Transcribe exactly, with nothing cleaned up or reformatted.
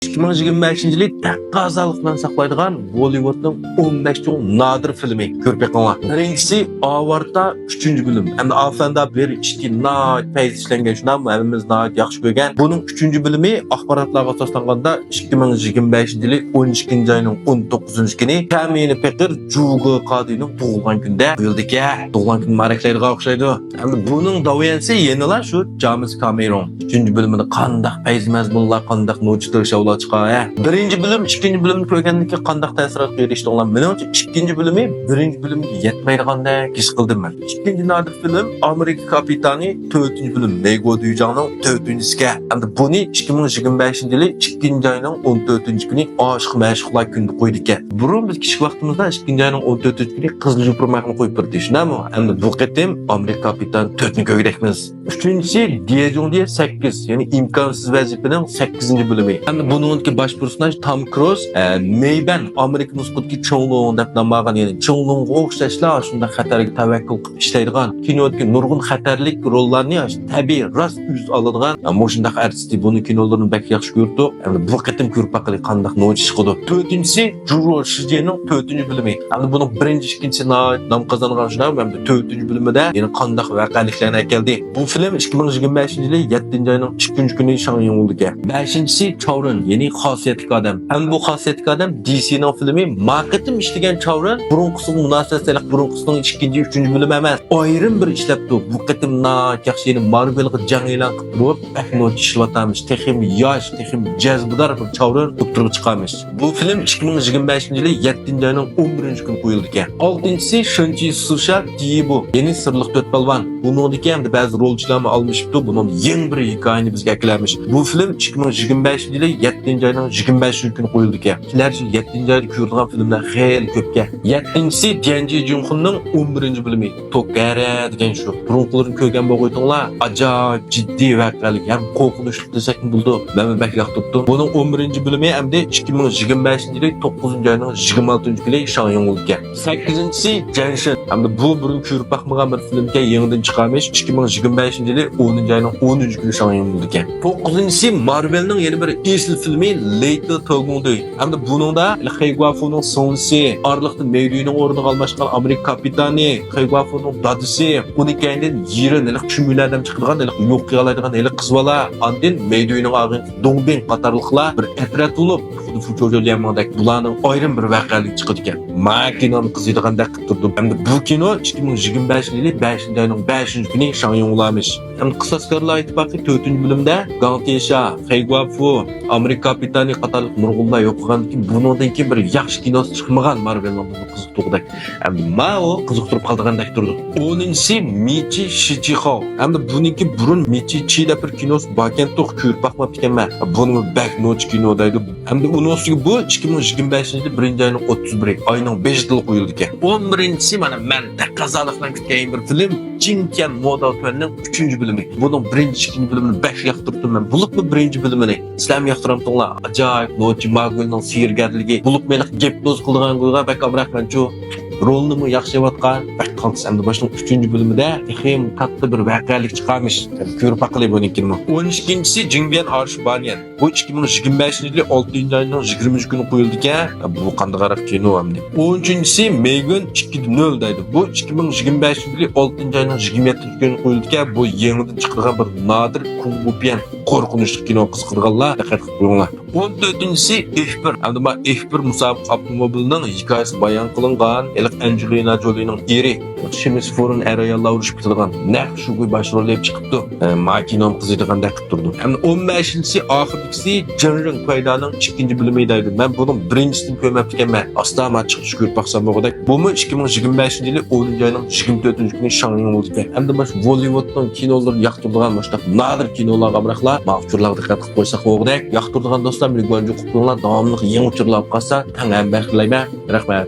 ئىككى مىڭ يىگىرمە بەشىنچى يىلى تەقەززالىق بىلەن ساقلايدىغان بوللىۋۇدنىڭ ئون بەش چوڭ نادىر فىلىمى. كۆرۈپ بېقىڭلار. بىرىنچىسى ئاۋارتا، ئۈچىنچى بۆلۈم. ئەمدى ئافەندى بىر، ئىككى ناھايىتى پەيزى ئىشلەنگەن، شۇنداقمۇ؟ ھەممىمىز ناھايىتى ياخشى كۆرگەن. بۇنىڭ ئۈچىنچى بۆلۈمى ئاخباراتلارغا ئاساسلانغاندا ئىككى مىڭ يىگىرمە بەشىنچى يىلى ئون ئىككىنچى ئاينىڭ ئون توققۇزىنچى كۈنى تەمىنى پېقىر جۇگو قادىنىڭ تۇغۇلغان كۈنىدە قويۇلىدىكەن. تۇغۇلغان كۈنىنى مۇبارەكلەيدىغان ئوخشايدۇ. ئەمدى بۇنىڭ داۋيەنسى يەنىلا شۇ جامېس كامېرون. ئۈچىنچى بۆلۈمىدە قانداق پەيزى مەزمۇنلار، قانداق نوچى تىرىشاۋلار چىقار، ھە؟ بىرىنچى بۆلۈم ئىككىنچى بۆلۈمنى كۆرگەندىن كېيىن قانداق تەسىراتقا ئېرىشتىڭلار؟ مېنىڭچە ئىككىنچى بۆلۈمى بىرىنچى بۆلۈمگە يەتمەيدىغاندەك ھېس قىلدىم مەن. ئىككىنچى نادىر فىلىم ئامېرىكا كاپىتانى تۆتىنچى بۆلۈم، مەيگو دۈيجاڭنىڭ تۆتىنچىسىكەن. ئەمدى بۇنى ئىككى مىڭ يىگىرمە بەشىنچى يىلى ئىككىنچى ئاينىڭ ئون تۆتىنچى كۈنى ئاشىق مەشۇقلار كۈنىدە قويىدىكەن. بۇرۇن بىز كىچىك ۋاقتىمىزدا ئىككىنچى ئاينىڭ ئون تۆتىنچى كۈنى قىزىل يوپۇرماقنى قويۇپ بېرىدۇ، شۇنداقمۇ؟ ئەمدى بۇ قېتىم ئامېرىكا كاپىتان تۆتنى كۆرگۈدەكمىز. ئۈچىنچىسى ديەجۇڭدىيە سەككىز، يەنى ئىمكانسىز ۋەزىپىنىڭ سەككىزىنچى بۆلۈمى. ئەمدى بۇنىڭدىكى باش پېرسوناژ تام كروز، ئە، مەيبەن ئامېرىكا نۇسخىدىكى چوڭلۇڭ دەپ نام ئالغان، يەنى چوڭلۇڭغا ئوخشاشلا شۇنداق خەتەرگە تەۋەككۈل قىلىپ ئىشلەيدىغان، كىنودىكى نۇرغۇن خەتەرلىك روللارنى تەبىئىي راست ئۆزى ئالىدىغان، ئە، مۇشۇنداق ئارتىستى. بۇنىڭ كىنولىرىنى بەك ياخشى كۆردۇق. ئەمدى بۇ قېتىم كۆرۈپ باقايلى، قانداق نوچى چىقىدۇ. تۆتىنچىسى جۇرو شىجيەنىڭ تۆتىنچى بۆلۈمى. ئەمدى بۇنىڭ بىرىنچى، ئىككىنچىسى ناھايىتى نام قازانغان شۇنداق، ئەمدى تۆتىنچى بۆلۈمىدە يەنە قانداق ۋەقەلىكلەرنى ئەكەلدى. بۇ فىلىم ئىككى مىڭ يىگىرمە بەشىنچى يىلى يەتتىنچى ئاينىڭ ئىككىنچى كۈنى شاڭيۇڭ بولىدىكەن. بەشىنچىسى چاۋرىن، يەنى خاسىيەتلىك ئادەم. ئەمدى بۇ خاسىيەتلىك ئادەم دى سىنىڭ فىلىمى. ما قېتىم ئىشلىگەن چاۋرىن بۇرۇنقىسىغا مۇناسىۋەتلىك، بۇرۇنقىسىنىڭ ئىككىنچى، ئۈچىنچى بۆلۈمى ئەمەس، ئايرىم بىر ئىشلەپتۇ. بۇ قېتىم ناھايىتى ياخشى، يەنى مارۋېلغا جەڭ ئېلان قىلىپ تۇرۇپ، بەك نوچى ئىشلىۋاتامىش. تېخىمۇ ياش، تېخىمۇ جەزبىدار بىر چاۋرىن ئوتتۇرىغا چىقامىش. بۇ فىلىم ئىككى مىڭ يىگىرمە بەشىنچى يىلى يەتتىنچى ئاينىڭ ئون بىرىنچى كۈنى قويۇلىدىكەن. ئالتىنچىسى شېنچى سۇشا دىيىبۇ، يەنى سىرلىق تۆت پالۋان. بۇنىڭدىكى ئەمدى بەزى رولچىلارمۇ ئالمىشىپتۇ. بۇنىڭدا يېڭى بىر ھېكايىنى بىزگە ئەكىلەمىش. بۇ فىلىم ئىككى مىڭ يىگىرمە بەشىنچى يىلى يەتتىنچى ئاينىڭ يىگىرمە بەشىنچى كۈنى قويۇلىدىكەن. كېلەر يىل يەتتىنچى ئايدا كۆرىدىغان فىلىملەر خېلى كۆپكەن. يەتتىنچىسى ديەنجى جۇنخۇننىڭ ئون بىرىنچى بۆلۈمى. توكەرە دېگەن شۇ. بۇرۇنقىلىرىنى كۆرگەن بولغۇيتۇڭلار. ئاجايىپ جىددىي ۋەقەلىك ھەم قورقۇنچلۇق دېسەكمۇ بولىدۇ. مەنمۇ بەك ياقتۇرۇپتۇ. بۇنىڭ ئون بىرىنچى بۆلۈمى ئەمدى ئىككى مىڭ يىگىرمە بەشىنچى يىلى توققۇزىنچى ئاينىڭ يىگىرمە ئالتىنچى كۈنى شاڭيۇڭ بولىدىكەن. سەككىزىنچىسى جەنشىن. ئەمدى بۇ بۇرۇن كۆرۈپ باقمىغان بىر فىلىمكەن، يېڭىدىن چىقارمىش. ئىككى مىڭ يىگىرمە بەشىنچى يىلى ئونىنچى ئاينىڭ ئونىنچى كۈنى شاڭيۇڭ بولىدىكەن. توققۇزىنچىسى مارۋېلنىڭ يەنە بىر ئېسىل فىلىمى لېيتو توگۇڭدۇي. ئەمدى بۇنىڭدا خېيگۇافۇنىڭ سىڭلىسى، ئارىلىقتا مېيدۇينىڭ ئورنىغا ئالماشقان ئامېرىكا كاپىتانى، خېيگۇافۇنىڭ دادىسى، ئۇنىڭ كەينىدىن يىرىن ھېلىقى چۈمۈلە ئادەم چىقىدىغان، ھېلىقى يوق قىيالايدىغان ھېلىقى قىز بالا، ئاندىن مېيدۇينىڭ ئاغىنىسى دۇڭبىڭ قاتارلىقلار بىر ئەترەت بولۇپ، خۇددى فۇچۇجو ليەنمىڭدەك بۇلارنىڭ ئايرىم بىر ۋەقەلىكى چىقىدىكەن. ماكىنام قىزىيدىغاندەك قىلىپ تۇردۇم. ئەمدى بۇ كىنو ئىككى مىڭ يىگىرمە بەشىنچى يىلى بەشىنچى ئاينىڭ بەشىنچى كۈنى شاڭيۇڭلامىش. ئەمدى قىساسكارلار ئىتتىپاقى تۆتىنچى بۆلۈمدە گاڭ تيېشا، خېيگۇافۇ، ئامېرىكا كاپىتانى قاتارلىق نۇرغۇنلار يوقىغاندىن كېيىن، بۇنىڭدىن كېيىن بىر ياخشى كىنوسى چىقمىغان مارۋېلنىڭ بۇنى قىزىقتۇرغۇدەك. ئەمما ماۋۇ قىزىقتۇرۇپ قالىدىغاندەك تۇرىدۇ. ئونىنچىسى مىچى شىچىخاۋ. ئەمدى بۇنىڭكى بۇرۇن مىچى چى دەپ بىر كىنوسى باركەنتۇق، كۆرۈپ باقماپتىكەنمەن. بۇنىمۇ بەك نوچى كىنو دەيدۇ. ئەمدى ئۇنىڭ ئۈستىگە بۇ ئىككى مىڭ يىگىرمە بەشىنچى يىلى بىرىنچى ئاينىڭ ئوتتۇز بىرى، ئاينىڭ بەشىدىلا قويۇلىدىكەن. ئون بىرىنچىسى مانا مەن تەقەززالىق بىلەن كۈتكەن بىر فىلىم، جىڭكيەن مودېل تۈەننىڭ ئۈچىنچى بۆلۈمى. بۇنىڭ بىرىنچى، ئىككىنچى بۆلۈمىنى بەك ياقتۇرۇپتۇم مەن. بولۇپمۇ بىرىنچى بۆلۈمىنى. سىلەرمۇ ياقتۇرامتىڭلار؟ ئاجايىپ نوچى ماگۈلنىڭ سېھىرگەرلىكى، بولۇپمۇ ھېلىقى گىپنوز قىلىدىغان گۇيغا بەك ئامراقمەنچۇ. رولنىمۇ ياخشى ئېلىۋاتقان. بەك قالتىس ئەمدى باشنىڭ ئۈچىنچى بۆلۈمىدە تېخىمۇ كاتتا بىر ۋەقەلىك چىقارمىش. كۆرۈپ باقىلى بۇنىڭكىنىمۇ. ئون ئىككىنچىسى جىڭبيەن ئارشى بانيەن. بۇ ئىككى مىڭ يىگىرمە بەشىنچى يىلى ئالتىنچى ئاينىڭ يىگىرمىنچى كۈنى قويۇلىدىكەن. بۇ قانداقراق كىنو ئەمدى؟ ئون ئۈچىنچىسى مېيگۈن ئىككى نۆل دەيدۇ. بۇ ئىككى مىڭ يىگىرمە بەشىنچى يىلى ئالتىنچى ئاينىڭ يىگىرمە يەتتىنچى كۈنى قويۇلىدىكەن. بۇ يېڭىدىن چىقىدىغان بىر نادىر كۇڭ بۇپيەن قورقۇنچلۇق كىنو، قىزىقىدىغانلار دىققەت قىلىپ قويۇڭلار. ئون تۆتىنچىسى ئېف بىر. ئەمدى ما ئېف بىر مۇسابىقە ئاپتوموبىلىنىڭ ھېكايىسى بايان قىلىنغان، ھېلىقى ئەنجېلىنا جولىنىڭ ئېرى، شېمىس فۇرۇن ئەر-ئاياللار ئۇرۇشۇپ كېتىدىغان نەق شۇ گۇي باش رولنى ئېلىپ چىقىپتۇ. ئە، ما كىنوم قىزىيدىغاندەك قىلىپ تۇرىدۇ. ئەمدى ئون بەشىنچىسى ئاخىرقىسى جىڭرىڭ كۇەيدانىڭ ئىككىنچى بۆلۈمى دەيدۇ. مەن بۇنىڭ بىرىنچىسىنى كۆرمەپتىكەنمەن. ئاستا ما چىقىش كۆرۈپ باقسام بولغۇدەك. بۇمۇ ئىككى مىڭ يىگىرمە بەشىنچى يىلى ئونىنچى ئاينىڭ يىگىرمە تۆتىنچى كۈنى شاڭيۇڭ بولىدىكەن. ئەمدى ماش بوللىۋۇدنىڭ كىنولىرىنى ياقتۇرىدىغان مۇشۇنداق نادىر كىنولارغا ئامراقلار ما ئۇچۇرلارغا دىققەت قىلىپ قويساق بولغۇدەك. ياقتۇرىدىغان دوستلار مېنى گۇەنجۇ قىلىپ قويۇڭلار. داۋاملىق يېڭى ئۇچۇرلار ئاپ قالسا تەڭ ھەمبەھىر قىلايمەن. رەھمەت.